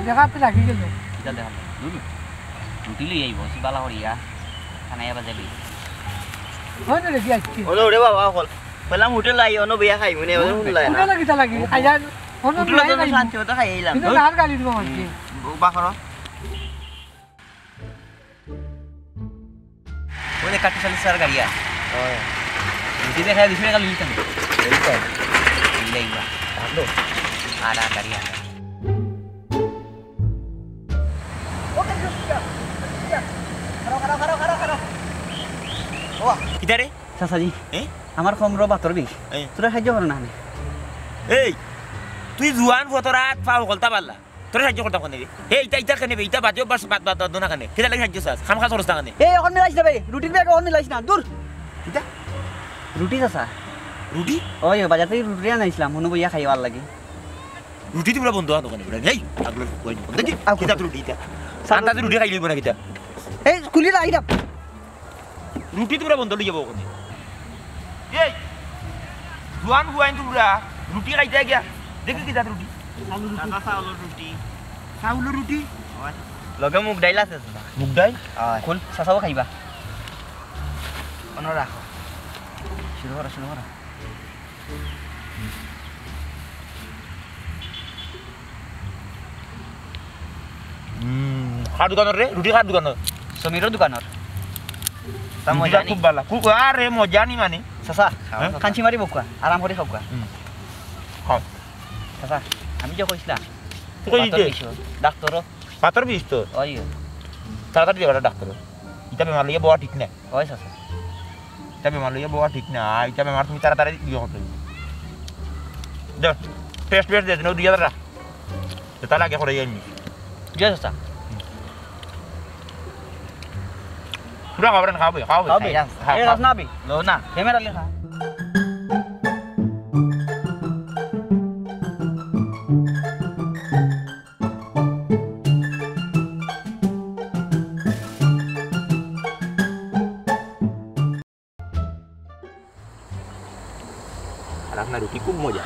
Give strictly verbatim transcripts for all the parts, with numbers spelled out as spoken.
দেখাতে লাগি গেল। কিতা দেখাম? রুটি। রুটি লই আইব, সি বালা করিয়া। খানাইয়া বাজাইবি। ওই তো রেডি আছি। ওরে, ওরে বাবা, হল। কইলাম হোটেল আই, অনো বইয়া খাই, মানে, অনো হুনলাই না। হোটেলে কিতা লাগি? খাইয়া, অনো হোটেলে বইয়া তো খাই। শান্তি মতো খাই আইলাম। কিন্তু না, আর গালি দিব মানছি। হুম, বাবা করো। ওই যে কাটি চালিস আর গাড়ি আর। হ্যাঁ। যদি দেখা যায় দুশো টাকা লইতাম। এই তো। লইলাই বা। ভালো। আর, আর গাড়ি আর। কিতা রে? চাচাজি, এ? আমার কোমরো বাতর বিষ। এ? তোরা সাহায্য করো না আমি। এই, তুই জুয়ান ফতর আত পাও গলতা পারলা। তোরে সাহায্য করতাম কেনে রে? হে, ইতা, ইতা কেনে বে? ইতা বাদে অভ্যাস বাদ, বাদ, বাদ না কেনে? কিতা লাগি সাহায্য চাস? খামখা খরচ না কেনে? এই, অখন মিলাইস না বে। রুটির ব্যাগ অখন মিলাইস না। দূর। কিতা? রুটি চাচা। রুটি? ওই, বাজার থাকি রুটি আনাইছিলাম। হুনো বইয়া খাইবার লাগি। রুটি তোমরা বন্ধ আনো কেনে বে? এই, আগলো কই বন্ধ কি? আও। কিতা রুটি ইতা? আন্দাজে রুটি খাইলিব না কিতা? এই, খুলি রাখি দাও। রুটি তোমরা বন্ধ লই যাবো ওখানে। এই, জুয়ান ফুয়াইন তোমরা রুটি খাইতে গিয়া। দেখি কি জাত রুটি? চাউলর রুটি। চাউলর রুটি? লগে মুগ ডাইল আছে, চাচা। মুগ ডাইল? অয়। কোন চাচাও খাইবা? অনো রাখো। শুরু করো, শুরু করো। হুম, কার দোকানর রে? রুটি কার দোকানর? সমীরর দোকানর। তা রুটিটা মজা নি? খুব ভালা। খুব, আরে মজা নি মানে। চাচা, হ্যাঁ? কাঞ্চি মারি বউক্কা, আরাম করি খাউক্কা। হুম। খাও। চাচা, আমি যে কইছিলাম, তুই কই বাতর দিতে? বিষ, ডাক্তারও। বাতর বিষ তো? ওই। তাড়াতাড়ি যাবা ডাক্তারও। ইতা বেমার লইয়া বওয়া ঠিক না। ওই চাচা। ইতা বেমার লইয়া বওয়া ঠিক না। ইতা বেমার তুমি তাড়াতাড়ি ইয়ে করতে অইবো। দে, টেস্ট ফেস্ট দে, দুই হাজার রাখ। যেটা লাগে করে আইনি। জি চাচা। পুরা খাবার খাওয়াবে, খাওয়াবে। খাওয়াবে? খাই, খাই, এ, খাই। রাস না আবি? লো না। ক্যামেরা লেখা। আর আপনার রুটি খুব মজা।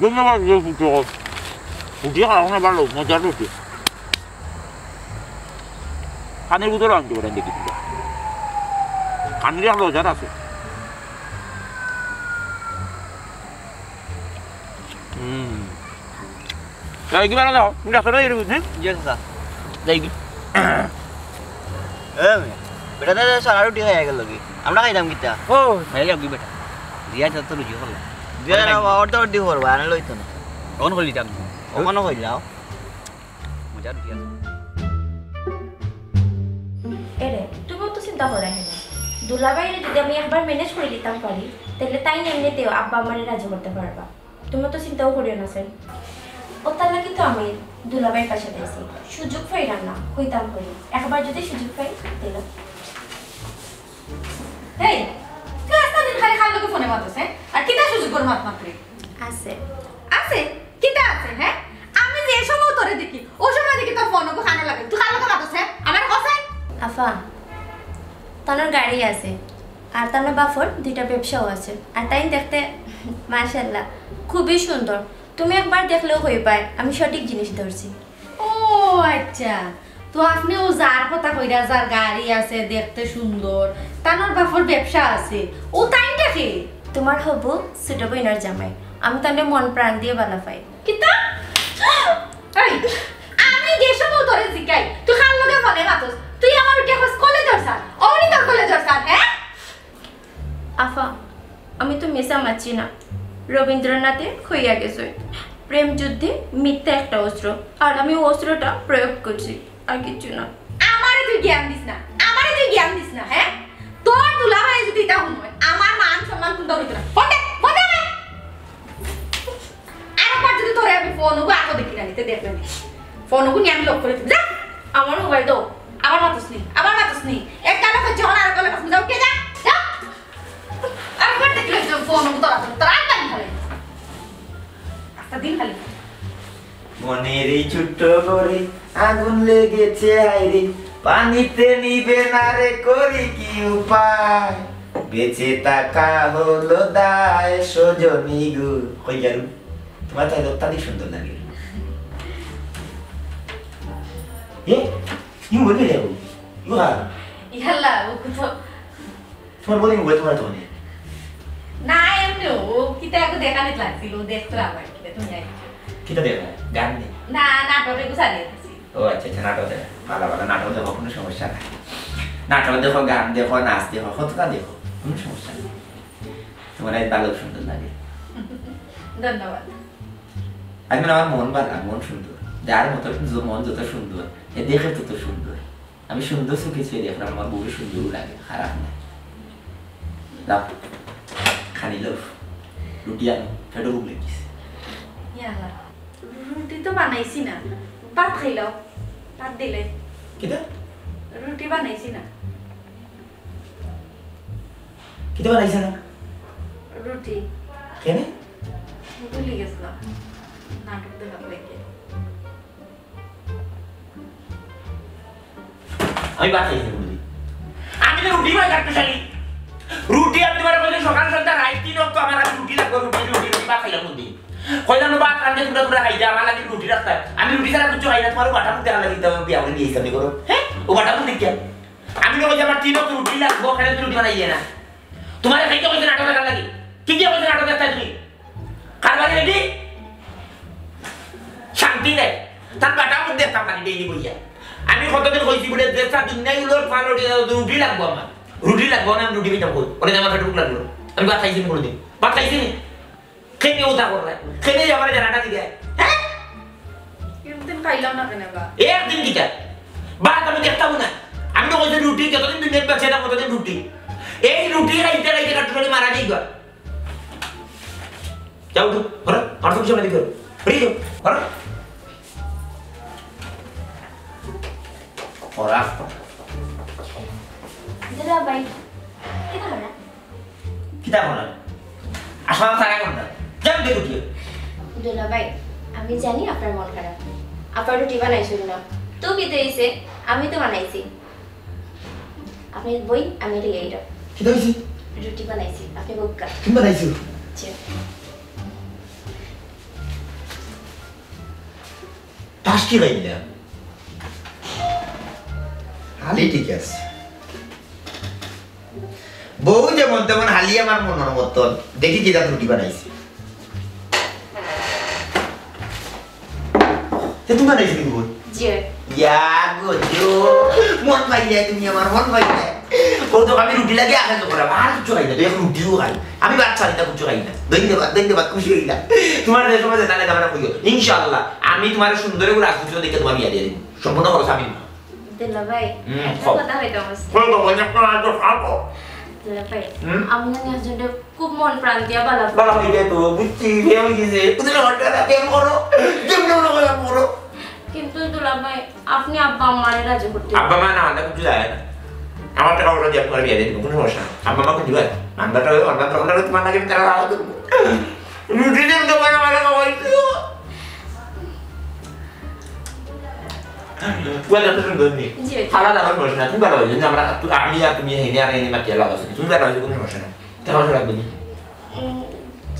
ধন্যবাদ, যে পুত্র। রুটি খাওয়া না ভালো, মজার রুটি। কানের ভিতরে আনতে পারেন দেখি তুই। কানের এক লজার আছে। হুম। এই কি বানা দাও? তুমি ডাক্তার হয়ে গেলে, হ্যাঁ? জি, চাচা। যাই কি? এ, মিয়া, বেটা, তাহলে সারা রুটি খাইয়া গেল কি? আমরা খাইতাম কিতা? ও, খাইলে কি বেটা? দিয়া যত রুটি করলো। দিয়া না, অর্ধ অর্ধি করবা, আনে লইতো না। অখন করি দিতাম। অখনো কইলাও। মজা রুটি আছে। এরে, তুমি তো চিন্তা করে হেন। দুলাভাইরে যদি আমি একবার ম্যানেজ করে দিতাম পারি, তাহলে তাই এমনিতেও আব্বা আমারে রাজি করতে পারবা। তুমি তো চিন্তাও করিও না, স্যার। ও তার লাগি তো আমি দুলাভাইর কাছে আইছি। সুযোগ পাইলাম না, কইতাম করি। একবার যদি সুযোগ পাই, তাহলে। এই, তুই আস্তা দিন খালি খার লগে ফোনে মাতস, হ্যাঁ? আর কিতা সুযোগ করে মাত মাতরে? আছে। আছে? কিতা আছে, হ্যাঁ? আমি যে সময় তোরে দেখি, ও সময় দেখি তোর ফোন ওগো কানো লাগে। তুই খার লগে মাতস, হ্যাঁ? আমার কথা। আফা, তানোর গাড়ি আছে, আর তানোর বাফর দুইটা ব্যবসাও আছে, আর তাইন দেখতে মাশাআল্লাহ খুবই সুন্দর। তুমি একবার দেখলেও কইবায় আমি সঠিক জিনিস ধরছি। ও আচ্ছা, তো আপনে ও যার কথা কইরা, যার গাড়ি আছে, দেখতে সুন্দর, তানোর বাফর ব্যবসা আছে, ও তাইনটা কে? তোমার হবু ছোট বইনর জামাই। আমি তানরে মন প্রাণ দিয়া বালা পাই। কিতা? এই, আমি যে সময় তোরে জিকাই, তুই খার লগে ফোনে মাতস, তুই আমার উঠে কস কলেজর স্যার, অমনি তোর কলেজর স্যার, হ্যাঁ? আফা, আমি তো মিছা মাতছি না। রবীন্দ্রনাথে কইয়া গেছে, "প্রেম যুদ্ধে মিথ্যা একটা অস্ত্র, আর আমি ও অস্ত্রটা প্রয়োগ করছি, আর কিচ্ছু না।" আমারে তুই জ্ঞান দিস না, আমারে তুই জ্ঞান দিস না, হ্যাঁ? তোর দুলাভাই যদি ইতা হুনয়, আমার মান সম্মান কুনতা রইতো না। ফোন দে, ফোন দে আমার। আরেকবার যদি তোরে আমি ফোন ওগো আতো দেখি না নিতে দেখবে নি। ফোন ওগো নিয়া আমি লক করি দিমু। যা, আমার মোবাইল দাও। আবার মাতস নি, আবার মাতস নি। এক কানে কইছি, অখন আরেক কানে কইছি, যাও, কে যা, যা। আরেকবার দেখলে তো ফোন ওগো তোরা, তোরা আর দিন খালি। আস্তা দিন খালি। মনের এই ছোট্ট ঘরে আগুন লেগেছে হায়রে, পানিতে নিবে না রে, করি কি উপায়? বেঁচে থাকা হলো দায় সজনী গো। কই গেল? তোমার তাই অত্যাধিক সুন্দর লাগে। এ, কি বলবি রে? ইউ হ্যাঁ। ইয়াল্লা, ও তো তোমার বলি মুখে তোমার তখন। না, এমনি ও কিতা একটু দেখানিত লাগছিল, দেখতো আবার কিতা তুমি আইছো। কিতা দেখা? গান নেই? না, নাটকে গুছা দিয়ে দিছি। ও আচ্ছা, আচ্ছা, নাটক দেখা। ভালো, ভালো, নাটক দেখো, কোনো সমস্যা নাই। নাটক দেখো, গান দেখো, নাচ দেখো, কতটা দেখো, কোনো সমস্যা নেই। তোমার আজ ভালো সুন্দর লাগে। ধন্যবাদ। আজ মানে আমার মন ভালো, মন সুন্দর। যার মতো সুন্দর, মন যত সুন্দর, এ দেখে তত সুন্দর। আমি সুন্দর চোখে ছুঁয়ে দেখলাম, আমার বউরে সুন্দরও লাগে, খারাপ না। দাও, খানি লো, রুটি আনো, পেটো ভুক লেগেছে। ইয়াল্লা, রুটি তো বানাইছি না, ভাত খাইলাও, ভাত দিলে। কিতা? রুটি বানাইছি না। কিতা বানাইছে না? রুটি। কেনে? ভুলি গেছিলাম, নাটক দেখার লাগি। আমি ভাত খাইছি কোনদিন? আমি তো রুটি খাই কাটতে চাই। রুটি আমি তোমার বলে সকাল সন্ধ্যা রাত তিন অক্ত আমার হাতে রুটি লাগবে, রুটি, রুটি, রুটি, ভাত খাইলাম কোনদিন? কইলাম না ভাত রান্ধে তোমরা, তোমরা খাইতে, আমার লাগি রুটি রাখতে। আমি রুটি ছাড়া কিচ্ছু খাই না, তোমার ও বাটা মুখ দেখা লাগি, তো বিয়া করে নিয়ে এসে করো। হ্যাঁ? ও বাটা মুখ দেখিয়া। আমি না কইছি আমার তিন অক্ত রুটি লাগবো, কেনে তুমি রুটি বানাইয়ে না? তোমার খাইতে কইছে নাটক দেখার লাগি। কি দিয়ে কইছে নাটক দেখতে তুমি? কারবারি বেটি? শান্তি নাই। তার বাটা মুখ দেখতাম পারি ডেইলি বইয়া। আমি কতদিন কইছি বলে, যে চা দিন নাই উলোর ফাল উঠে যাও, রুটি লাগবো আমার। রুটি লাগবো না, আমি রুটি খাইতাম কই? ওরে আমার পেটে ভুক লাগলো। আমি ভাত খাইছি নি কোনোদিন? ভাত খাইছি নি? খেতে উঠা করলে। খেতে আমার জানাটা দিকে। হ্যাঁ? একদিন খাইলাম না কেনে বা? একদিন কিতা? ভাত আমি দেখতাম না। আমি তো কইছি রুটি, যতদিন দুনিয়াত বাঁচে না, ততদিন রুটি। এই রুটি খাইতে খাইতে কাট্টুশালি মারা যাইবা। যাও তো, হরো, আমার তো কিছু না দিকে। হরি যাও, হরো। ওরা। দুলাভাই, কিতা হলো? কিতা হলো? আসলে তারা কোনটা? যাও দেখো কি? দুলাভাই, আমি জানি আপনার মন খারাপ। আপনার রুটি বানাইছিল না। তো কিতা হইছে? আমি তো বানাইছি। আপনি বই, আমি এটা এই রাখ। কিতা হইছে? রুটি বানাইছি, আপনি বউক্কা। তুমি বানাইছো? জি। তাস কি খাইলা? হালি ঠিক আছে। বউ যেমন তেমন, হালি আমার মনর মতন। দেখি কি জাত রুটি বানাইছে। তে তুমি বানাইছো নি বউ? জি। ইয়া গো জো, মন পাইলে তুমি আমার, মন পাইলে। ও তো আমি রুটি লাগে আগে তো করাম, আর কিছু খাই না, তো এখন রুটিও খাই। আমি ভাত খাই না, কিছু খাই না। ধন্যবাদ, ধন্যবাদ, খুশি হইলাম। তোমার যে সময় যেটা লাগে আমরা কইও। ইনশাআল্লাহ, আমি তোমার সুন্দর করে রাজপুত্র দেখে তোমার বিয়া দিয়ে দিন। সম্পূর্ণ খরচ আমি। দুলাভাই, হুম, একটা কও। কথা কইতাম আছে। কই গো, বলে একটা আজ খাবো। দুলাভাই, হুম? আমি না নিয়ে আসলে খুব মন প্রাণ দিয়া বালা। বালা হয়ে যায় তো, বুঝছি, বিয়ে হয়ে গেছে। বুঝলে, হঠাৎ প্রেম করো, প্রেম করো, প্রেম করো। কিন্তু দুলাভাই, আপনি আব্বা আম্মারে রাজি করতে আব্বা মা না, আমরা কিছু যায় না। আমার টাকা পয়সা দিয়ে আপনার বিয়ে দিয়ে দিব, কোনো সমস্যা না। আব্বা মা খুশি হয়। আমরা তো, আমরা তো, আমরা তো তোমার লাগে তারা রাজি করবো। রুটি দিয়ে তো বানা বানা খাওয়াই দিও। পুয়া যত সুন্দর নেই। জি। খাওয়া দাওয়ার সমস্যা না, তুমি ভালো হয়েছো। আমরা, আমি আর তুমি হেনে আর হেনে মাতিয়ে লাভ আছে। তুমি ভালো হয়েছো, কোনো সমস্যা না। তেরোশো লাগবে নি? উম,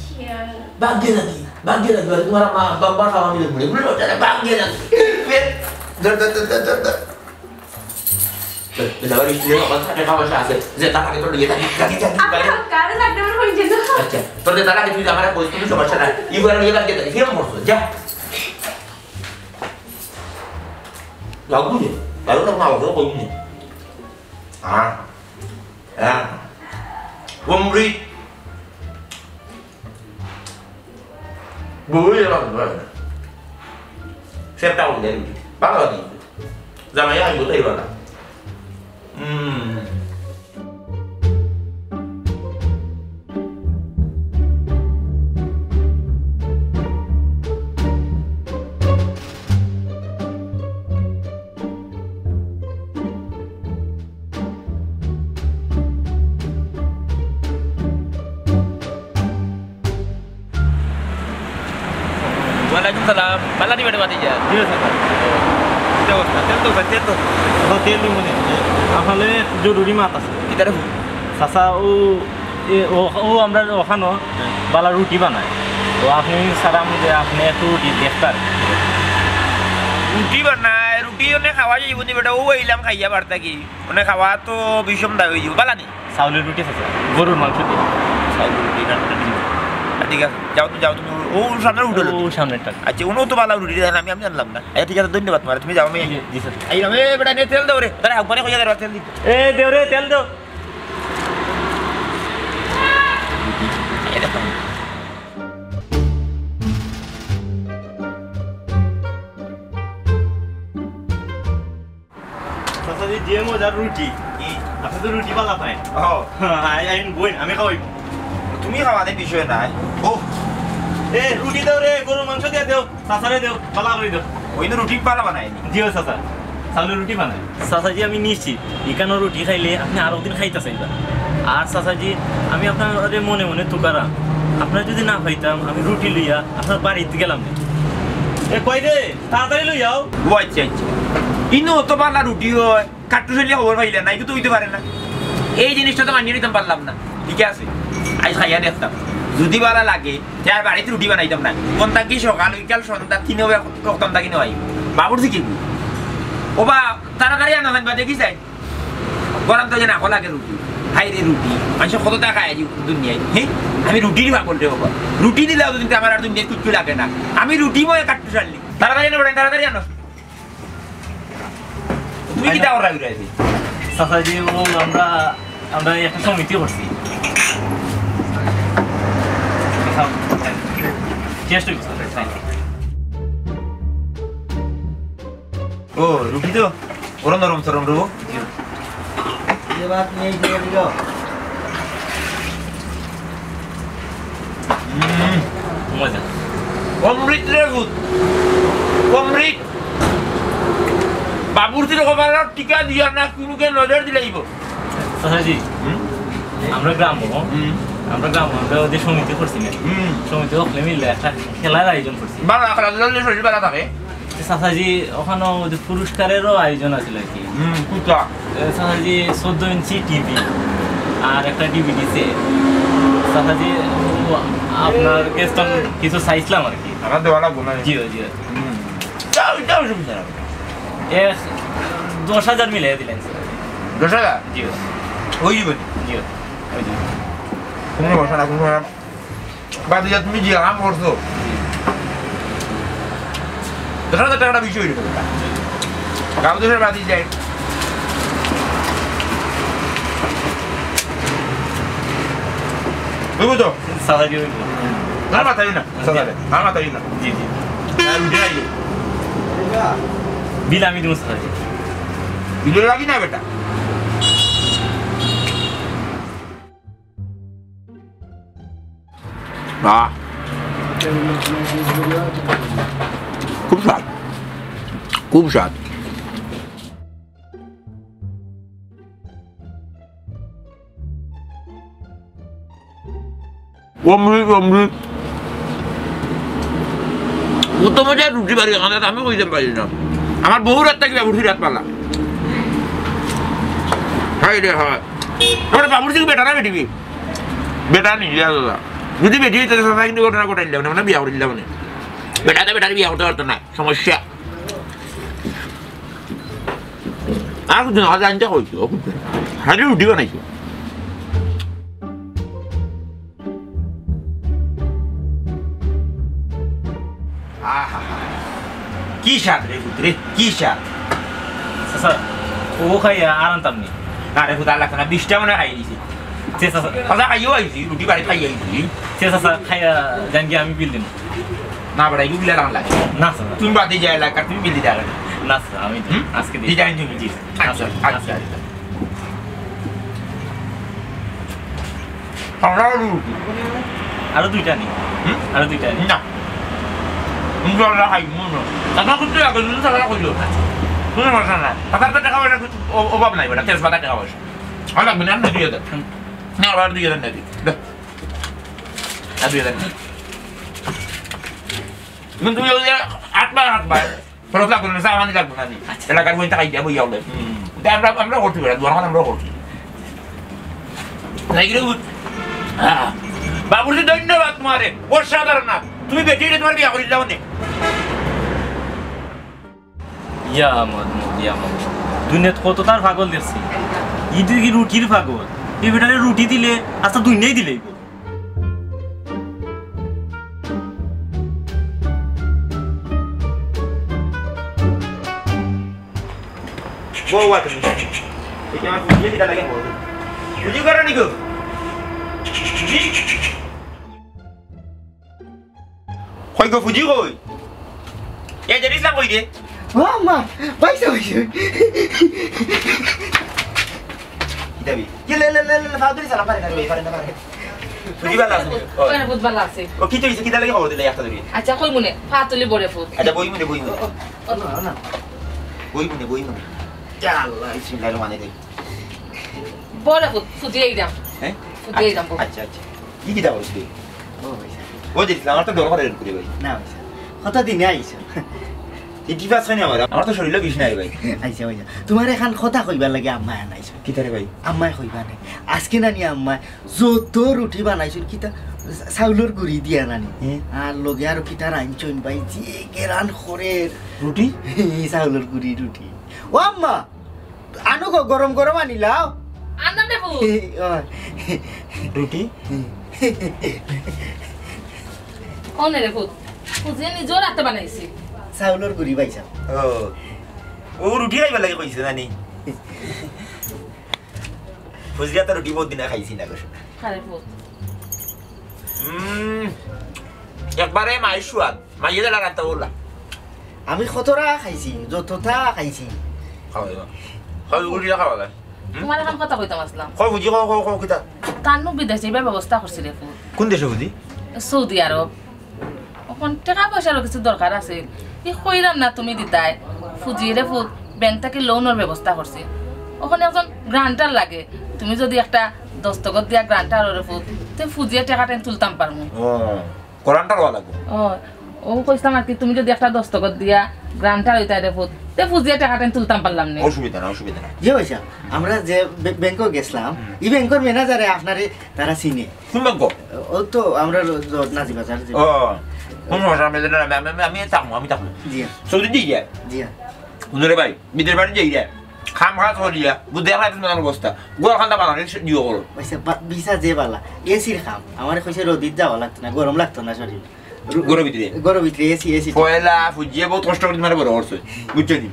জি, আর বাদ দিয়ে রাখি, বাদ দিয়ে রাখি, আরে তোমার মা, বাবা, খাওয়া মিলে ঘুরে, ঘুরে ওটা বাদ দিয়ে রাখি। ফের, ধর, ধর, ধর, ধর, ধর, ধর। চল, চল, আবার স্কুলে আমার সাথে খাওয়া আসা আছে। যে তার আগে তো নিয়ে থাকি, থাকি, থাকি, আপনি থাকি। কারো লাগবে আমার হয়ে যেত। আচ্ছা, তোর যে তার আগে তুই আমার বলছিস, কোনো সমস্যা নাই। ইগুলো নিয়ে বাদ দিয়ে থাকি, ফিরে মরছো, যা। লাগবো যে, কারো তো মা বাবা কই নি। হ্যাঁ, হ্যাঁ। অমৃত। বউই এবার ঘুরে না। সেটা উঠে রুটি। ভালো লাগে। জামাই আইবো তো এবার না। হুম। ওয়ালাইকুম সালাম। বালা নি বেটা বাতি যা। জি স্যার। কিতা অবস্থা? তেল তো, তেল তো। ও, তেল দিব নি। আসলে জরুরি মাত আছে। কিতা রে? চাচা, ও, এ, ও, ও আমরা ওখানো বালা রুটি বানায়। তো আপনি, স্যার, আমি যে আপনি একটু রুটি দেখতাম। রুটি বানায়, রুটি অনে খাওয়া যাইব নি বেটা? ও আইলাম খাইয়া বার্তা কি? অনে খাওয়া তো বিষম দায় অই যাইব, বালা নি? চাউলের রুটি, চাচা, গরুর মাংস দিয়া। চাউলের রুটি, না, না, না। ঠিক আছে, যাও তো, যাও তুমি, ও সামনের হোটেল। ও সামনেরটা। আচ্ছা, উনিও তো বালা রুটি দেন, আমি, আমি জানলাম না। আচ্ছা, ঠিক আছে, ধন্যবাদ তোমার, তুমি যাও, আমি জি, জি, স্যার। এই, এ, বেটা, নে তেল দেও রে, তারা একবারে কইয়া দেও, তেল দিতে। এ, দেও রে, তেল দেও। চাচাজি, যে মজার রুটি। কি? আপনি তো রুটি বালা পায়। ও। আই, আই, বইন, আমি খাওয়াইব। তুমি খাওয়াতে বিষয় নাই। ও। এ, রুটি দেও রে, গরুর মাংস দিয়া দেও, চাচারে দেও, বালা করি দেও। ওই তো রুটি বালা বানায়নি। জি ও চাচা, চাউলের রুটি বানায়। চাচাজি, আমি নিশ্চিত, ইখানো রুটি খাইলে আপনি আরো দিন খাইতা চাইবা। আর চাচাজি, আমি আপনারে মনে মনে তুকারাম। আপনারে যদি না পাইতাম, আমি রুটি লইয়া আপনার বাড়িত গেলাম না। এ, কই রে? তাড়াতাড়ি লই যাও। ও আচ্ছা, আচ্ছা। ইনো অত বালা রুটি হয়, কাট্টুশ আলীয়ে খবর পাইলা না, ইগু তো অইতে পারে না। এই জিনিসটা তো মানিয়া নিতাম পারলাম না। ঠিক আছে, আইজ খাইয়া দেখতাম, যদি বালা লাগে, তে আর বাড়িত রুটি বানাইতাম না। কোন থাকি সকাল, বিকাল, সন্ধ্যা, তিন হবে, কখন থাকি নয়। বাবুর্চি কি? ও বা, তাড়াতাড়ি আনো, দেখি চাই। গরম তো যেন এখন লাগে রুটি। হায় রে রুটি, মানুষ কত টাকা আয় দুনিয়ায়, হ্যাঁ? আমি রুটির পাগল রে বাবা। রুটি দিলেও যদি আমার আর দুনিয়ায় কিচ্ছু লাগে না। আমি রুটি ময় কাট্টুশ আলী। তাড়াতাড়ি আনো বেটা, তাড়াতাড়ি আনো। তুমি কিতা করা ঘুরে আছি? চাচাজি, ও আমরা, আমরা একটা সমিতি করছি। Thank you. ও, রুটি তো ওরা নরম সরম রবো। হুম। মজা। অমৃত রে পুত। অমৃত। বাবুর্চির কপালো টিকা দিয়া না কুনুকে নজর দিলাইব। চাচাজি, হুম? আমরা গ্রাম, হুম। আমরা গ্রাম, আমরা ওদের সমিতি করছি না। হুম। সমিতি হকলে মিললে একটা খেলার আয়োজন করছি। বালা, খেলাধুলা হলে শরীর বালা থাকে। চাচাজি, ওখানো ওদের পুরস্কারেরও আয়োজন আছিল আর কি। হুম, কুতা? এ, চাচাজি, চোদ্দ ইঞ্চি টিভি আর একটা ডিভিডি সেট। চাচাজি, ও, আপনার কাছ থেকে কিছু চাইছিলাম আর কি। আমার দেওয়া লাগবো না। জি, জি। হুম। যাও, যাও, অসুবিধা নাই। এ, দশ হাজার মিলাই দিলেন, স্যার। দশ হাজার? জি। ওই দিবেন? জি, ওই দিবেন। কোনো সমস্যা না, কোনো সমস্যা না। বাদ দিয়া তুমি যে কাম করছো, দশ হাজার টাকাটা বেশি হইল। গাঁও দেশের বাদ যায়। বুঝবো তো? চাচাজি, ওই তো। আর মাথায় না, চাচারে। আর মাথায় না। জি, জি। আর উঠে আইও। বিল আমি দিব, চাচাজি। বিল লাগি না বেটা। আহ। খুব স্বাদ, খুব স্বাদ। অমৃত, অমৃত। ও তো মজা রুটি বাড়ি খানা, আমি কইতাম পারি না। আমার বউ রাত থাকি বাবুর্চি রাত পালা। হায় রে হায়। তোর বাবুর্চি কি বেটা না বেটি? বেটা নি, ইয়া দাদা। যদি বেটি হইতো, তো সাথে কিন্তু ঘটনা ঘটাইল, মানে বিয়া করিল, মানে। বেটা তো বেটার বিয়া করতে পারতো না, সমস্যা। আর কিছু না, আজ আনতে কইছো, হাতে রুটি বানাইছো। আহা, কি স্বাদ রে পুত রে, কি স্বাদ। চাচা, ও খাইয়া আর আনতাম নি। আরে পুত, আর লাগতো না, বিশটা মনে হয় খাই দিছি। চাচা, চাচা। চাচা খাইও আইছি, রুটি বাড়ি খাই আইছি। চাচা, খাইয়া যান গিয়া আমি বিল দিমু। না বেটা, এগুলা লাগে। না চাচা। তুমি বাদে যাই লাগা, তুমি বিল দিতে লাগে। না চাচা, আমি হুম? আজকে দিই। দিতে আইন তুমি। জি। আচ্ছা, আচ্ছা, আচ্ছা। আমরা আরো রুটি। আরো দুইটা নি। হুম? আরো দুইটা নি। না। কিন্তু আমরা খাই, মনে হয়। টাকা করতে লাগে, কিন্তু টাকা কইলো। কোনো সমস্যা নাই। টাকার তো টাকা পয়সা কিছু অ-, অভাব নাই, বেটা। তেজ পাতা টাকা পয়সা। আর লাগবে না, আর না, দুই হাজার। হুম। না, আবার দুই হাজার না দিই। দে। আর দুই হাজার না। কিন্তু তুই ওই যে আটবার, আটবার। খরচ লাগবো না, চা পানি লাগবো না, জি। আচ্ছা। এলাকার বইন টাকা দিয়া বইয়া হবে। হুম। এটা আমরা, আমরা করছি বেটা, দোকান আমরা করছি। তাই কিরে বুঝ? হ্যাঁ। বাবুর্চি ধন্যবাদ তোমারে, অসাধারণ না। তুমি বেটি রে তোমার বিয়া করিলাম নে। ইয়া মাহমুদ, ইয়া মাহমুদ। দুনিয়াত কত তার পাগল দেখছি। ইদি কি রুটির পাগল। এই বেটারে রুটি দিলে, আস্তা দুনিয়াই দিলে। বউ আছে। এটা আমার বুঝিয়ে দিতে লাগে বউ। বুঝি করো নি গো? বুঝি? কই গো ফুজি কই? এ জেরি ইসলাম কই রে? ও আম্মা, পাইছো, পাইছো। কিতাবি? কি লে, লে, লে, লে, ফাদুরি সালাম পারে না রে, পারে না, পারে না। ফুজি ভালা আছে? ও। ওই না, বহুত ভালা আছে। ও, কিতা অইছে? কিতা লাগি খবর দিলে একটা ধরি? আচ্ছা, কই মনে? ফাতুলি বড় ফুত। আচ্ছা, বই মনে, বই মনে। ও, ও, ও। না, না। বই মনে, বই মনে। ইয়া আল্লাহ, বিসমিল্লাহির রহমানির রহিম। বড় ফুত, ফুজি আইরাম। হ্যাঁ? ফুজি আইরাম, বউ। আচ্ছা, আচ্ছা। কি কিতা করছ তুই? ও ভাই সাহেব। ও যে ইসলাম, আমার তো ডর করে এরকম করে ভাই। না ভাই সাহেব। কত দিনে আইছো? এই কি পাস হয়নি আমার? আমার তো শরীরে বিষ নাই ভাই। আইসা, আইসা। তোমার এখন কথা কইবার লাগি আম্মায় আনাইছো। কিতা রে ভাই? আম্মায় কইবা নে। আজকে নানি আম্মায় যত রুটি বানাইছইন, কিতা চাউলর গুড়ি দিয়া নানি। হ্যাঁ। আর লগে আরো কিতা রাইনছইন ভাই, যে গেরান করের। রুটি? চাউলর গুড়ি রুটি। ও আম্মা, আনো গো, গরম গরম আনিলাও। আনলাম রে ফুত। ওই। রুটি? কোন রে ফুত? ফুজিয়ে নিজর হাতে বানাইছি। চাউলর গুড়ি পাইছাম। ও। ও রুটি খাইবার লাগি কইছে জানি। ফুজিয়ে তো রুটি বহুত দিনে খাইছি না গো। আরে ফুত। উম, একবারে মায়ের স্বাদ। মাইয়ে দাঁড়া রাখতে বললা। আমি কতটা খাইছি, যতটা খাইছি। খাওয়া যায় না। খাওয়া যায়, উল্টিয়া খাওয়া যায়। হুম? তোমার এখন কথা কইতাম আসলাম। কও বুঝি, কও, কও, কও, কিতা? তার নু বিদেশ যাইবার ব্যবস্থা করছি রে ফুত। কোন দেশে বুঝি? সৌদি আরব। অখন টেকা পয়সারও কিছু দরকার আছে। ই কইলাম না তুমি দিতায়। ফুজিয়ে রে ফুত, ব্যাংক থাকি লোনর ব্যবস্থা করছি। অখন একজন গ্রান্টার লাগে। তুমি যদি একটা দস্তখত দিয়া গ্রান্টার রে ফুত, তে ফুজিয়ে টেকাটা তুলতাম পারমু। ও। গ্রান্টার ওয়া লাগবো। ও, ও কইছিলাম আর কি, তুমি যদি একটা দস্তখত দিয়া গ্রান্টার অইতায় রে ফুত, তে ফুজিয়ে টেকাটা তুলতাম পারলাম নে। অসুবিধা না, অসুবিধা না। জি ভাইসাব, আমরা যে বে-, ব্যাংকো গেছিলাম, হুম। ই ব্যাংকর ম্যানেজারে আপনারে তারা চিনে। কোন ব্যাংকো? ও তো আমরা র-, র-, নাজিবাজার যে ও, কোন সমস্যা? আমি, আমি, আমি, আমি থাকবো, আমি থাকবো। জি। সৌদি দিয়ে যায়? জি। হুনো রে ভাই, বিদেশ বাড়ি যাই রে। কাম কাজ করিয়া, বুঝতে পারলাম তোমার অবস্থা। গোয়াল খান্দা বানানি দিও করো। আচ্ছা, বা-, ভিসা যে বালা, এসির কাম। আমারে কইছে রোদিত যাওয়া লাগতো না, গরম লাগতো না শরীর। রু-, ঘরর ভিতরে? ঘরর ভিতরে এসি, এসি। পয়লা ফুজিয়ে বহুত কষ্ট করি তোমার বড় করছে, বুঝছো নি?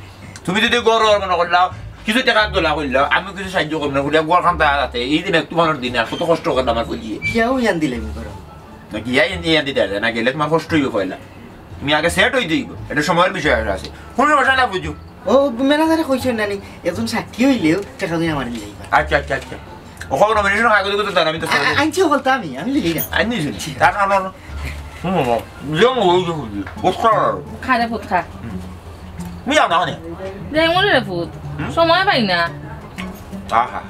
তুমি যদি ঘর ওর মনে করলাও, কিছু টেকা দোলা করলাও, আমি কিছু সাহায্য করবো না, বলে গোয়াল খান্দা আছে, এই দিনে তুফানোর দিনে আর কত কষ্ট করলাম আমার ফুজিয়ে। কিয়াও ইয়ান দিলে নি গরম। না, গিয়া ইয়ান, ইয়ান দিতে আছে, না গেলে তোমার কষ্ট হইবে পয়লা। তুমি আগে সেট হইতে হইব, এটা সময়ের বিষয় আছে। কোনো সমস্যা না বুঝু। ও, ম্যানেজারে কইছইন না নি, একজন সাক্ষী হইলেও টেকা দিয়ে আমার নিয়ে যাইবা। আচ্ছা, আচ্ছা, আচ্ছা। ও খবর নমিনেশন কাগজ তো তার আমি তো আ-, আ-, আনছি বলতে আমি, আমি লিখি না। আনছি। জি। তার কারণ, হুম, হুম, হুম, হুম, হুম, হুম, বুঝতে পারো। খা রে ফুত, খা। হুম। তুমি যাও না, মানে? যাই মনে রে ফুত, হুম? সময় পাই না। আহা।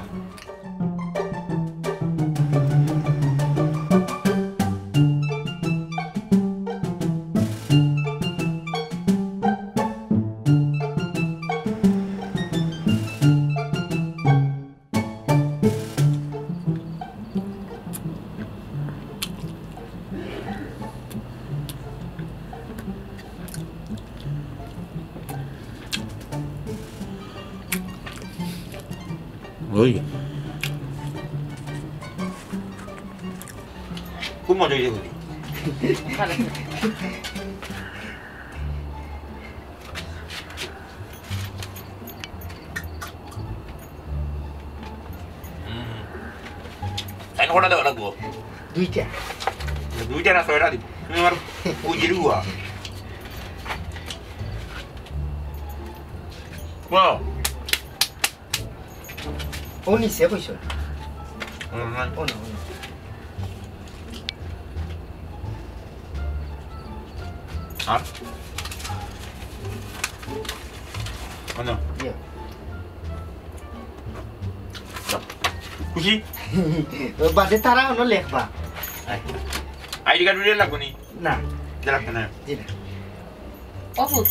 ওই। খুব মজা হয়েছে বুঝি। হুম। তাই না, কটা দেওয়া লাগবো? দুইটা। দুইটা না, ছয়টা দিব। তুমি আমার বুঝির গুয়া। বাহ। ও নিচে কইছো? হুম, হুম। ও না, ও না। আর? ও না। ইয়ে। খুশি? ও বাদে তারা অনো লেখবা। আইডি কার্ড উড়িয়ে লাগবো নি? না। এটা লাগবে না। জি না। ও ফুত,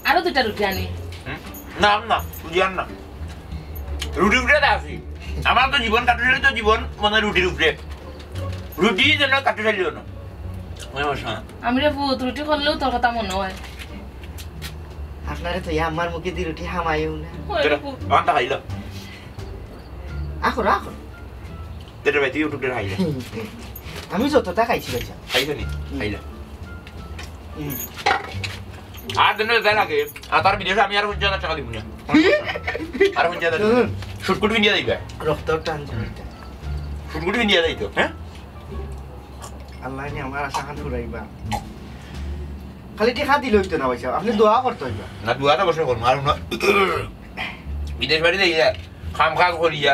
আরো দুইটা রুটি আনি। হুম? না, আর না, রুটি আর না। রুটি উঠে দে আসি। আমার তো জীবন কাটুশালি তো জীবন মনে রুটির উপরে। রুটি যেন কাটুশালি যেন। মনে হয় না। আমি রে পুত, রুটি করলেও তোর কথা মনে হয়। আপনারে তো আমার মুখে দি রুটি হামাইও না। ওই রে পুত। আমারটা খাইল। আখো, আখো। তেরে ভাই, তুই YouTube খাইল। আমি যতটা খাইছি ভাই। খাইছ নি? হুম। খাইল। হুম। আর দিনে যাই লাগে, আর তার বিদেশে আমি আর পঞ্চাশ হাজার টাকা দিব না। আর পঞ্চাশ হাজার টাকা। হুম। শুটকুট পিন্দিয়া যাইবে। রক্ত টান জড়িত। শুটকুট পিন্দিয়া যাইতো, হ্যাঁ? আল্লাহ নি আমার আশা খান ফুরাইবা। খালি টেকা দিলে হইতো না ভাই সাহেব, আপনি দোয়া করতে হইবা। না, দোয়া তো অবশ্যই করবো। আর না, বিদেশ বাড়ি যাইয়া, কাম কাজ করিয়া,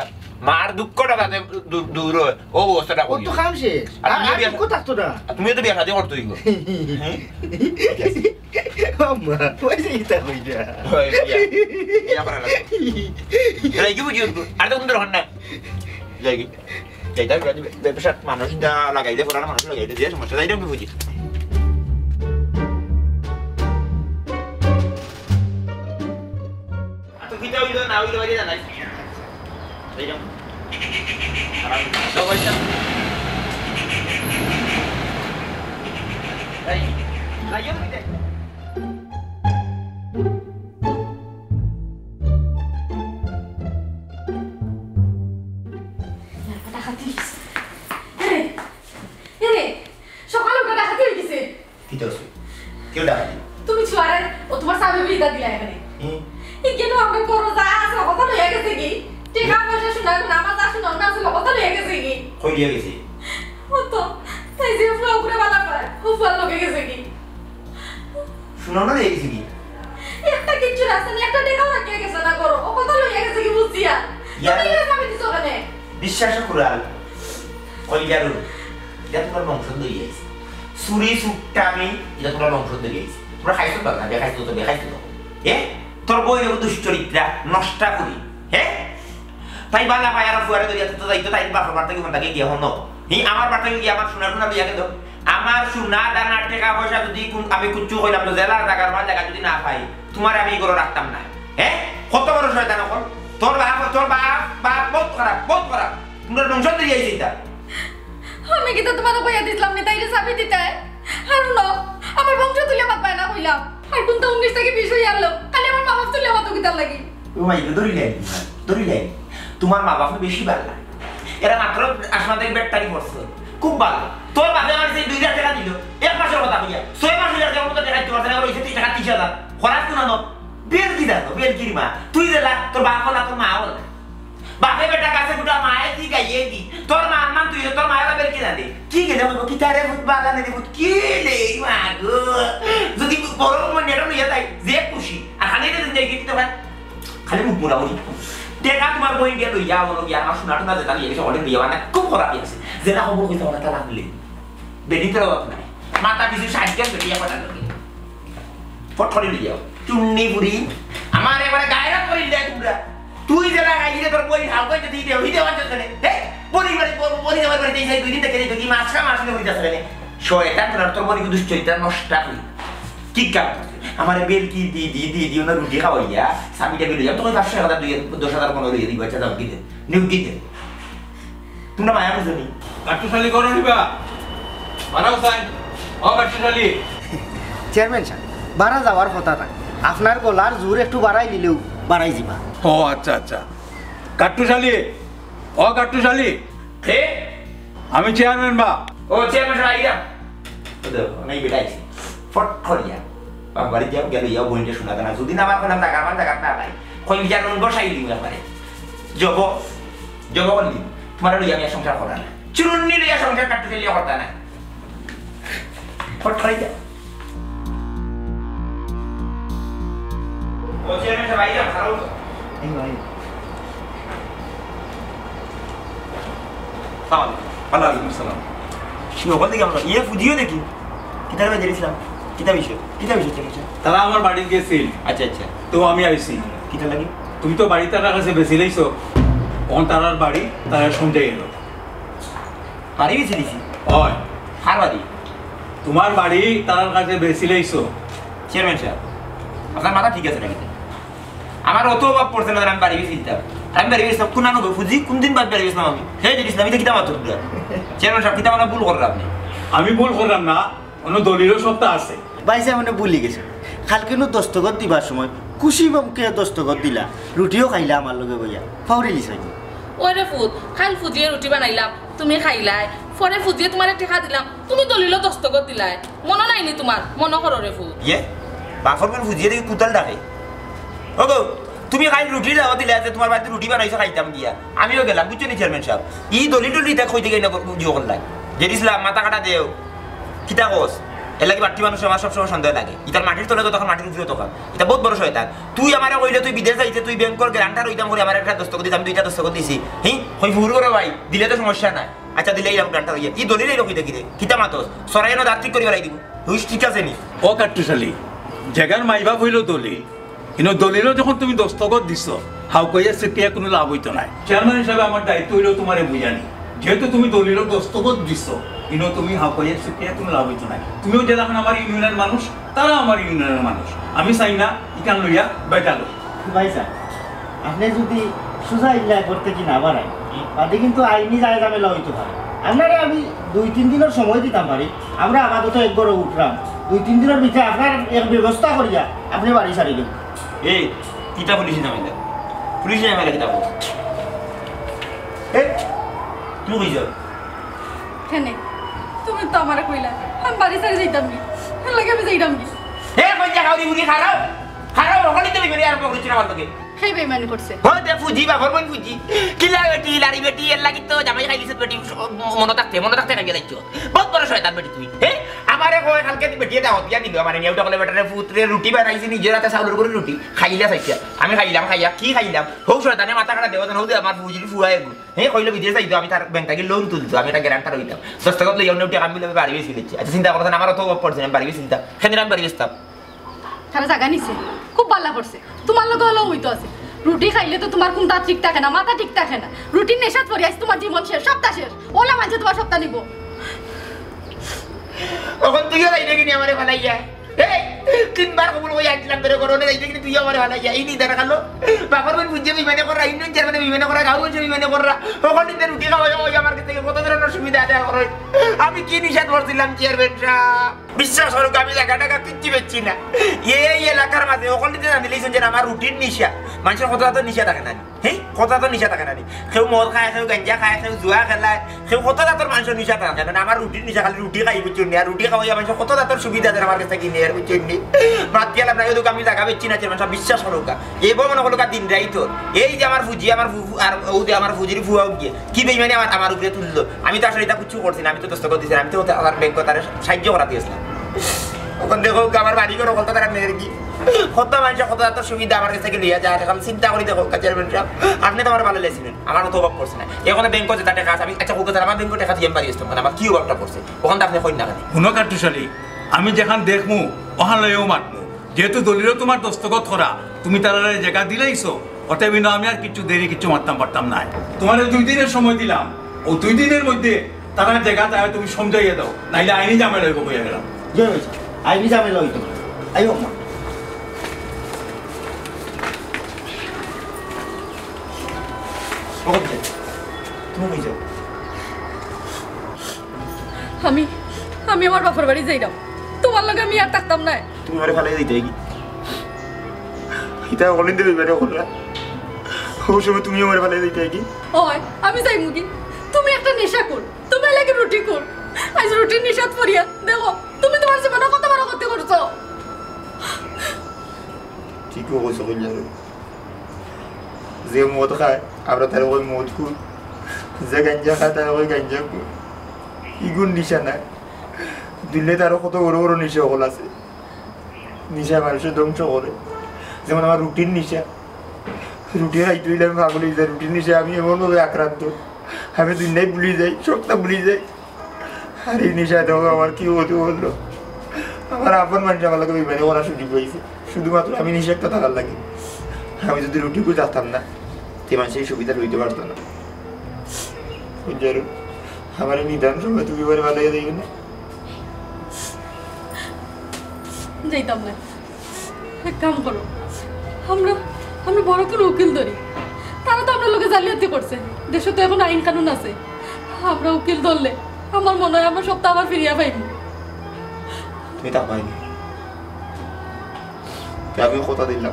মার দুঃখটা যাতে দূর, দূর হয়, ও ব্যবস্থাটা ও করি। তো কাম শেষ। আর আর, তুমি আর বিয়া দুঃখ থাকতো না। আর তুমিও তো বিয়া শাদী করতে হইব। হ্যাঁ? আম্মা, ওই যে ইতা কই যা। ওই বিয়া, বিয়া করা লাগবে। এরা কি বুঝি উঠবো? আর তো কোনো দরকার না। যাই কি? যাই তাই, যাই, ব্যবসাত মানুষ দা লাগাইলে, পুরানো মানুষ লাগাইলে, যে সমস্যা, যাই আমি বুঝি। আর তো কিতা হইলো না হইলো, বাইরে জানাই। যাই যাও। আরাম, যাও, বাইরে যাও। এই, যাইও, যাই। ডাকাতি অইছে। এরে, এরে, সকালে উঠা ডাকাতি অই গেছে। কিতা অইছে? কেউ ডাকাতি? তুমি ছুয়ারে, ও তোমার চাবি বিদা দিলা এখানে। হুম। এই কেন আমরা করো যা আছে, কথা লইয়া গেছে কি? টেকা পয়সা সোনা, আমার যা সোনা, না ছিল, কথা লইয়া গেছে কি? কই লইয়া গেছে? ও তো, তাই যে ফুয়া উপরে বালা পায়, ও ফুয়ার লগে গেছে কি? সোনা না লইয়া গেছে কি? একটা কিচ্ছু রাখছে না, একটা টেকাও রাখিয়া গেছে না করো। ও কথা লইয়া গেছে কি বুঝছি আর? ইয়া। তুমি এটা চাবি দিছো কেনে? বিশ্বাস করাল। কই যারু? এটা তোমার বংশ ধরে আইছে। চুরি চুট্টামি, এটা তোমার বংশ ধরে আইছে। তোমরা খাইছো তো না, দেখাইছো তো, দেখাইছো তো। এ? তোর বউ এরকম দুশ্চরিত্রা, নষ্টা করি। হ্যাঁ? তাই বালা পায় আর ফুয়ারে ধরিয়া তো যাইতো, তাই বাপর বাড়ি থাকি ফোন থাকি গিয়া হনো। হি আমার বাড়ি থাকি গিয়া আমার সোনা টোনা লইয়া গেল। আমার সোনা দানা টেকা পয়সা যদি কোন, আমি কুচ্ছু কইলাম তো জেলার জাগার মাল জাগা যদি না পাই, তোমার আমি এগুলো রাখতাম না। হ্যাঁ? কত বড় শয়তান অখন। তোর বাপ, তোর বাপ, বাপ বহুত খারাপ, বহুত খারাপ। তোমরা বংশ ধরে আইছে এটা। আমি কিন্তু তোমার কইয়া দিছিলাম নি তাইরে চাবি দিতে। আর হুনো, আমার বংশ তুলে মাত পায় না কইলাম। আর কোনটা উনিশ থাকি বিশ অইয়া আনলো, খালি আমার মা বাপ তুলে মাত কিতার লাগি। ও ভাই, ধরিলাই, ধরিলাই। তোমার মা বাপ বেশি ভালা। এরা মাত্র আসমাদের ব্যাটারি পড়ছে। খুব ভালা। তোর বাপে আমার সেই দুই লাখ টাকা দিল। এক মাসের কথা কইয়া। ছয় মাস অইয়া গেল, আমাকে দেখাইতে পারছে না, ওই যে টাকা ত্রিশ হাজার। খরচ তো না, বেল কি জানো, বেল কি রে মা? তুই দিলা, তোর বাপ না, তোর মা বলে। বাপে বেটা গাছে ফুটা মায়ে কি গাইয়ে কি? তোর মা আম্মান তুই তোর মায়ের বের কি জানে? কি গেলে বলবো, কি তারে ফুট বালা নেই ফুট, কি লে মা গো? যদি বড় মন নেড়ো নিয়ে যাই, যে খুশি। আর খালি রে জিন্দগি কি তোমার? খালি মুখ মুড়া মুড়ি। দেখা তোমার বই গিয়ে লইয়া, বলো গিয়া, আমার সোনা টোনা যেটা নিয়ে গেছে, অনেক বিয়ে বানা, খুব খারাপ আছে। যেটা খবর কইতে ওরা তারা মিলে। বেরিতে অভাব নাই। মাথা পিছু ষাট জন বেরিয়ে পাঠানো। ফট করে লইয়া। চুন্নি বুড়ি। আমার এবারে গায়রা করে দিলে তোমরা। তুই যেটা খাইলে তোর বই হালকা যদি দেও, হিতে বাঁচতে রে। হে? বলি বাড়ি, বলি যাওয়ার বাড়িতে এই দুই দিন থেকে দেখি মাছ খা, মাছ খেয়ে হইতে আসলে। শয়তান তোর, তোর বলি দুশ্চরিত্রা নষ্ট করি। কি কাম? আমার বেল কি দি, দি, দি, দি, ওনার রুটি খাওয়াইয়া, স্বামীটা বেরিয়ে যাও। তখন পাঁচশো টাকা দুই, দশ হাজার পনেরো দিয়ে দিব, আচ্ছা, দাও, কি দে? নিউ কি দে? তোমরা মায়া বুঝো নি? কাট্টুশালী করো নিবা? বাড়াও চাই। ও কাট্টুশালী। চেয়ারম্যান সাব, বাড়া যাওয়ার কথা না। আপনার গলার জোর একটু বাড়াই দিলেও বাড়াই যিবা। ও আচ্ছা, আচ্ছা। কাট্টুশালী, ও কাট্টুশালী। কে? আমি চেয়ারম্যান বা। ও চেয়ারম্যান সাব, আইয়া। ও দেখো, আমি বেটা আইছি। ফট করিয়া। বাপ বাড়ি যাও, গেল ইয়া বইনটা শোনা না। যদি না আমার কোনো জায়গা, আমার জায়গা না পাই। কই বিচার রুম বসাই দিব একবারে। জব, জব করলি। তোমার লইয়া আমি আর সংসার করা না। চুরুন্নি লইয়া সংসার কাটতে চাইলে করতা না। ফট করে যা। ও চেয়ারম্যান সাব, আইয়া, খারাপ তো। এই ভাই। সালাম। ওয়ালাইকুম আসসালাম। কি হকল দেখি আমরা? ইয়ে ফুজিও দেখি। কিতার বাজার ইসলাম? কিতা বিষয়? কিতা বিষয় চলেছে? তারা আমার বাড়িত গেছিল। আচ্ছা, আচ্ছা। তো আমি আইছি। কিতা লাগি? তুমি তো বাড়ি তারার কাছে বেচি লাইছো। অখন তারার বাড়ি, তারা সন্দেহ এলো। বাড়ি বেচি দিছি? হয়। কার বাড়ি? তোমার বাড়ি তারার কাছে বেচি লাইছো। চেয়ারম্যান সাব, আপনার মাথা ঠিক আছে নাকি? আমার অত অভাব পড়ছে না, আমি বাড়ি বেচি দিতাম। আমি বাড়ি গেছিলাম, কোন আনো গো ফুজি, কোন দিন বাদ বাড়ি গেছিলাম আমি? হে জিনিস না, আমি তো কিতা মাত্র দুটা। চেয়ারম্যান সাহেব, কিতা মানে ভুল করলাম আপনি? আমি ভুল করলাম না, অন্য দলিলও সবটা আছে। ভাইসাব, মানে ভুলি গেছে। কালকে নু দস্তখত দিবার সময় খুশি মুখে দস্তখত দিলা, রুটিও খাইলা আমার লগে বইয়া, ফাউরি লিছাইনি। ওরে ফুত, কাল ফুজিয়ে রুটি বানাইলাম, তুমি খাইলায়, পরে ফুজিয়ে তোমারে টেকা দিলাম, তুমি দলিলও দস্তখত দিলায়, মনো নাইনি তোমার? মনো করো রে ফুত। ইয়ে, বাফর বইন ফুজিয়ে দেখি কুতাল ডাকে। ও গো, তুমি কাল রুটির দাওয়াত দিলায় যে তোমার বাড়িত রুটি বানাইছো খাইতাম গিয়া, আমিও গেলাম, বুঝছো নি চেয়ারম্যান সাহেব? ই দলিল টলিল ইতা কই থাকি ইনো জিও করলায়? জেড ইসলাম, মাথা কাটা দেও। কিতা কস? এর লাগি বাট্টি মানুষ আমার সবসময় সন্দেহ লাগে। ইতার মাটির তলে যতক্ষণ, মাটির উপরে ততক্ষণ। ইতা বহুত বড় শয়তান। তুই আমারে কইলে তুই বিদেশ যাইতে, তুই ব্যাংকর গ্যারান্টার অইতাম করি আমারে একটা দস্তখত দিতে, আমি দুইটা দস্তখত দিছি। হি? কই ফুর করে ভাই, দিলে তো সমস্যা নাই। আচ্ছা, দিলে ইলাম গ্যারান্টার অইয়া। ই দলিল ইলো কই থাকি রে? কিতা মাতস? সরাই এনো দাঁত ঠিক করি বেলাই দিব। হুইস ঠিক আছে নি? ও কাট্টুশালী, জাগার মাইবাপ অইলো দলিল। ইনো দলিলও যখন তুমি দস্তখত দিছো, হাউকাইয়া সিটিয়া কোনো লাভ অইতো নায়। চেয়ারম্যান হিসাবে আমার দায়িত্ব অইলো তোমারে বুঝানি। যেহেতু তুমি দলিলও দস্তখত দিছো, ইনো তুমি হাউকাইয়া সিটিয়া কোনো লাভ অইতো নায়। তুমিও যেলাখান আমার ইউনিয়নের মানুষ, তারা আমার ইউনিয়নের মানুষ। আমি চাই না ইখান লইয়া বেজাল অউক। ভাইসাব, আপনে যুদি সুজা ইল্লা করতে কি না বাড়াই, বাদে কিন্তু আইনি যায় ঝামেলা অইতো পারে। আপনারে আমি দুই তিন দিনর সময় দিতাম পারি, আমরা আপাতত এক ঘরো উঠরাম, দুই তিন দিনর ভিতরে আপনার এক ব্যবস্থা করিয়া আপনে বাড়ি ছাড়ি দেন। এই, কিতা পুলিশে ঝামেলা? পুলিশে ঝামেলা কিতা বল? এ, তুই কই যাও? কেনে? তুমি তো আমারে কইলা, আমি বাড়ি ছাড়ি যাইতাম কি? এর লাগি আমি যাইতাম কি? এ, কই যা, খাওরি বুড়ি, খারাপ। খারাপ, ওখানে তো বেমানি আরম্ভ করেছি না আমার লগে। হে বেমানি করছে। হো, দে ফুজি, বাফর বইন ফুজি। কিলা বেটি, লারি বেটি, এর লাগি তো জামাই খাইলিছে বেটি, মনো থাকতে, মনো থাকতে খাইয়া লাইছো। বহুত বড় শয়তান বেটি তুই। হে? আমারে কয় কালকে বেটিয়ে দাওয়াত দিয়া দিল, আমারে নিয়া উঠা কলে বেটারে ফুতরে রুটি বানাইছি, নিজের হাতে চাউলর গুড়ি রুটি। খাইলা চাইছা। আমি খাইলাম, খাইয়া কি খাইলাম? হো শয়তানে মাথা কাটা দেওয়া, হো দে আমার ফুজির ফুয়া এগু। হে কইলো বিদেশ যাইতো, আমি তার ব্যাংক থাকি লোন তুলতো, আমি এটা গ্যারান্টার অইতাম। দস্তখত লইয়া উনি উঠে আমি লবে বাড়ি বেশি লিখছি। আচ্ছা চিন্তা করো না, আমার অত অভাব পড়ছে না, আমি বাড়ি বেশি লিখতাম। কেন আমি বাড়ি বেচতাম? তারা জাগা নিছে, খুব ভালা করছে। তোমার লগে অলাউ অইতো আছে। রুটি খাইলে তো তোমার কুন্তা ঠিক থাকে না, মাথা ঠিক থাকে না। রুটির নেশাত পড়ি আইজ তোমার জীবন শেষ, সবটা শেষ। অলা মানষে তোমার সবটা নিবো। অখন তুইও যাইবে কিনি আমারে ফালাইয়া? এই, তিনবার কবুল কইয়া আনছিলাম তোরে, করোনা যাইবে কিনি তুইও আমারে ফালাইয়া? এই নিদার কালো, বাফর বইন ফুজিয়ে বেমানি কররা, ইউনিয়ন চেয়ারম্যানে বেমানি কররা, গাঁও বইছে বেমানি কররা। অখন নিতে রুটি খাওয়াই, ওই আমার কাছে কত ধরনের সুবিধা আদায় করো। আমি কি নিশাত পড়ছিলাম চেয়ারম্যান সাব? বিশ্বাস করো, আমি জাগা টাগা কিচ্ছু বেচছি না। এই এলাকার মাঝে অকল দিতে জানি লিখছেন যে আমার রুটির নিশা, মানষর কত জাতর নিশা থাকে না নি? হে, কত জাতর নিশা থাকে না নি? কেউ মদ খায়, কেউ গাঞ্জা খায়, কেউ জুয়া খেলায়, কেউ কত জাতর মানষর নিশা থাকে না নি? আমার রুটির নিশা, খালি রুটি খাই, বুঝছইন নি? আর রুটি খাওয়াইয়া মানষর কত জাতর সুবিধা দেয় আমার কাছে কিনে, আর বুঝছইন নি? মাত গেলাম না, কিন্তু আমি জাগা বেচছি না, চেয়ারম্যান সাব, বিশ্বাস করো। এবার মনে করো দিন রাইত, এই যে আমার ফুজি, আমার ফু-, ফু-, আর ও যে আমার ফুজির ফুয়া গিয়ে কি বেইমানি আমার, আমার উপরে তুললো। আমি তো আসলে এটা কিচ্ছু করছি না, আমি তো দস্তখত দিছি না, আমি তো ওটা আমার ব্যাংক তারা সাহায্য করা দিয়েছিলাম। অখন দেখো, আমার বাড়ি ঘর কত তারা মেয়ের কি, কত মানষে কত এত সুবিধা আমার কাছে গেলে ইয়া যায়। এখন চিন্তা করি দেখো, চেয়ারম্যান সাব, আপনি তো আমার ভালা লেছিলেন, আমার তো অভাব পড়ছে না। এখন ব্যাংক যেটা টেকা আছে, আমি আচ্ছা, ওকে, আমার ব্যাংক টেকা দিয়ে আমি বাড়ি আসতাম, মানে আমার কি অভাবটা পড়ছে, ওখান তো আপনি কইন না কেন? হুনো কাট্টুশালী, আমি যেখান দেখমু, ওখান লইও মাতমু। যেহেতু দলিলও তোমার দস্তখত করা, তুমি তারারে জাগা দিলাইছো, অতএব ইনো আমি আর কিচ্ছু দেরি, কিচ্ছু মাততাম পারতাম নায়। তোমারে দুই দিনের সময় দিলাম, ও দুই দিনের মধ্যে তারার জাগা তারে তুমি সমঝাইয়া দাও, নাইলে আইনি ঝামেলা অইবো কইয়া গেলাম। জি অয়, আইনি ঝামেলা অইতো পারে। আইও মা। ওকে, তুমি কই যাও? আমি, আমি আমার বাপর বাড়ি যাইরাম। তোমার লগে আমি আর থাকতাম নায়। তুমি আমারে ফালাই যাইতায় কি? ইতা অকলদিন বেইমানি কররা। ও সময় তুমি আমারে ফালাই যাইতায় কি? ওই, আমি যাইমু কি? তুমি একটা নেশাখোর। তুমি লাগে রুটিখোর। আইজ রুটির নেশাত পড়িয়া দেখো, তুমি তোমার জীবনে কত বড় ক্ষতি করছো। ঠিকউ কইছো কইলারে। যে মদ খায়, আমরা তারে কই মদখোর। যে গাঞ্জা খায়, তারে কই গাঞ্জাখোর। ইগুন নিশা নায়। দুনিয়াত আরো কত বড় বড় নিশা অকল আছে। নিশা মানষরে ধ্বংস করে। যেমন আমার রুটির নিশা। রুটি খাইতে অইলে আমি পাগল অই যাই। রুটির নিশা আমি এমনভাবে আক্রান্ত, আমি দুনিয়াই ভুলি যাই, সবটা ভুলি যাই। আর এই নিশা দেখো আমার কি ক্ষতি করলো। আমার আপন মানষে আমার লগে বেইমানি করার সুযোগ পাইছে, শুধুমাত্র আমি নিশা একটা থাকার লাগি। আমি যদি রুটিখোর থাকতাম না, তে মানষে এই সুবিধা লইতে পারতো না। বুঝছো? আমার এই নিদারুণ সময় তুমি আমারে ফালাইয়া যাইবে না। যাইতাম না। এক কাম করো, আমরা, আমরা বড় কোনো উকিল ধরি, তারা তো আমরার লগে জালিয়াতি করছে। দেশো তো এখন আইন কানুন আছে। আমরা উকিল ধরলে আমার মনে হয় আমরা সবটা আবার ফিরিয়া পাইমু। তুমি তা পাইনি। তে আমিও কথা দিলাম,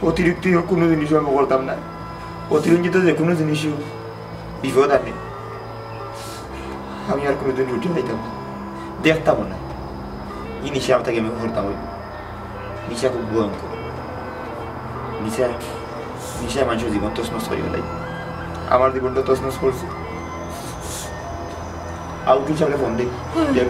অতিরিক্ত কোনো জিনিসও আমি করতাম না। অতিরঞ্জিত যে কোনো জিনিসও বিপদ আনে। আমি আর কোনোদিন রুটি খাইতাম না, দেখতামও না। ই নিশা থাকি আমি করতাম অই। নিশা খুব ভয়ঙ্কর। নিশা, নিশায় মানুষর জীবন তছনছ করি ফেলাই। আমার জীবনটা তছনছ করছে। আ, উকিল সাহেবরে ফোন দেই। হুম। দেখ।